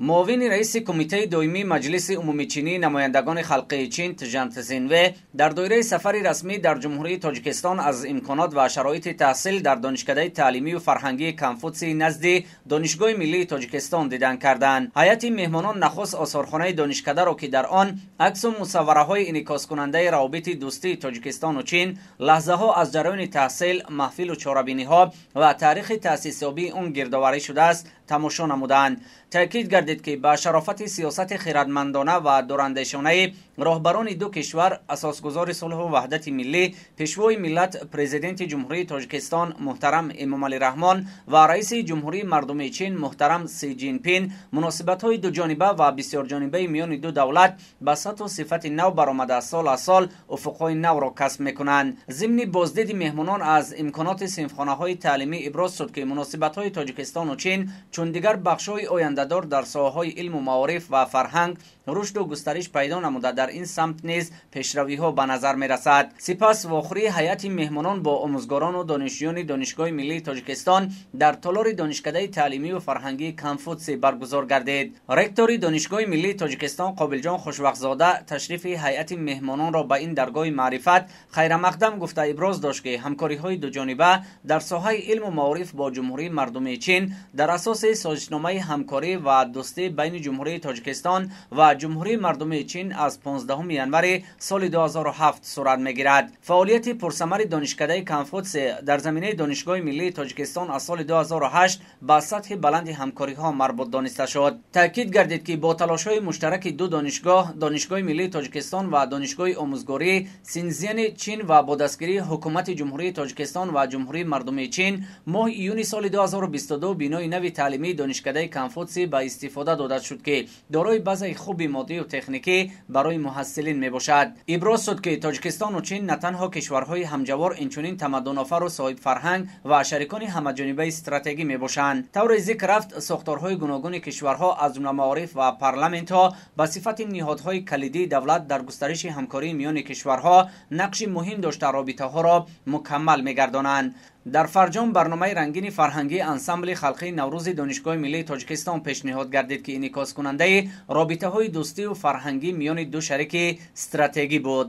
Муовини раиси Кумитаи доимии Маҷлиси умумичинии намояндагони халқии Чин Тжан Цзинвэ дар доираи сафари расмӣ дар Ҷумҳурии Тоҷикистон аз имконот ва шароити таҳсил дар Донишкадаи таълимию фарҳангии Конфутсий назди Донишгоҳи миллии Тоҷикистон дидан карданд. Ҳайати меҳмонон нахуст осорхонаи донишкадаро, ки дар он аксу мусаввараҳои инъикоскунандаи равобити дӯстии Тоҷикистону Чин, лаҳзаҳо аз ҷараёни таҳсил, маҳфилу чорабиниҳо ва таърихи таъсисёбии он гирдоварӣ шудааст, тамошо намуданд. Таъкид гардид, ки ба шарофати сиёсати хирадмандона ва дурандешонаи роҳбарони ду кишвар, асосгузори сулҳу ваҳдати миллӣ, Пешвои миллат, Президенти Ҷумҳурии Тоҷикистон муҳтарам Эмомалӣ Раҳмон ва раиси Ҷумҳурии мардумии Чин муҳтарам Си Ҷинпин, муносибатҳои дуҷониба ва бисёрҷонибаи миёни ду давлат ба сатҳу сифати нав баромада, сол аз сол уфуқҳои навро касб мекунанд. Зимни боздиди меҳмонон аз имконоти синфхонаҳои таълимӣ иброз шуд, ки муносибатҳои Тоҷикистону Чин чун дигар бахшҳои ояндадор дар соҳаҳои илму маориф ва фарҳанг рушду густариш пайдо намуда, дар ин самт низ пешравиҳо ба назар мерасад. Сипас вохӯрии ҳайати меҳмонон бо омӯзгорону донишҷӯёни Донишгоҳи миллии Тоҷикистон дар толори Донишкадаи таълимию фарҳангии Конфутсий баргузор гардид. Ректори Донишгоҳи миллии Тоҷикистон Қобилҷон Хушвақтзода ташрифи ҳайати меҳмононро ба ин даргоҳи маърифат хайрамақдам гуфта, иброз дошт, ки ҳамкориҳои дуҷониба дар соҳаи илму маориф бо Ҷумҳурии мардумии Чин дар асоси созишномаи ҳамкорӣ ва дӯстӣ байни Ҷумҳурии Тоҷикистон ва Ҷумҳурии мардумии Чин аз 15 январи соли 2007 сурат мегирад. Фаъолияти пурсамари Донишкадаи Конфутсий дар заминаи Донишгоҳи миллии Тоҷикистон аз соли 2008 ба сатҳи баланди ҳамкориҳо марбут дониста шуд. Таъкид гардид, ки бо талошҳои муштараки ду донишгоҳ, Донишгоҳи миллии Тоҷикистон ва Донишгоҳи омӯзгории Синзяни Чин, ва бо дастгирии ҳукумати Ҷумҳурии Тоҷикистон ва Ҷумҳурии мардумии Чин, моҳи июни соли 2022 бинои нави таълимии Донишкадаи Конфутсий ба истифода дода шуд, ки дорои базаи хуби моддию техникӣ барои муҳассилин мебошад. Иброз шуд, ки Тоҷикистону Чин на танҳо кишварҳои ҳамҷавор, инчунин тамаддунофару соҳибфарҳанг ва шарикони ҳамаҷонибаи стратегӣ мебошанд. Тавре зикр рафт, сохторҳои гуногуни кишварҳо, аз ҷумла маориф ва парламентҳо, ба сифати ниҳодҳои калидии давлат дар густариши ҳамкории миёни кишварҳо нақши муҳим дошта, робитаҳоро мукаммал мегардонанд. Дар фарҷом барномаи рангини фарҳангии ансамбли халқии Наврӯзи Донишгоҳи миллии Тоҷикистон пешниҳод гардид, ки инъикоскунандаи робитаҳои дӯстию фарҳангӣ миёни ду шарики стратегӣ буд.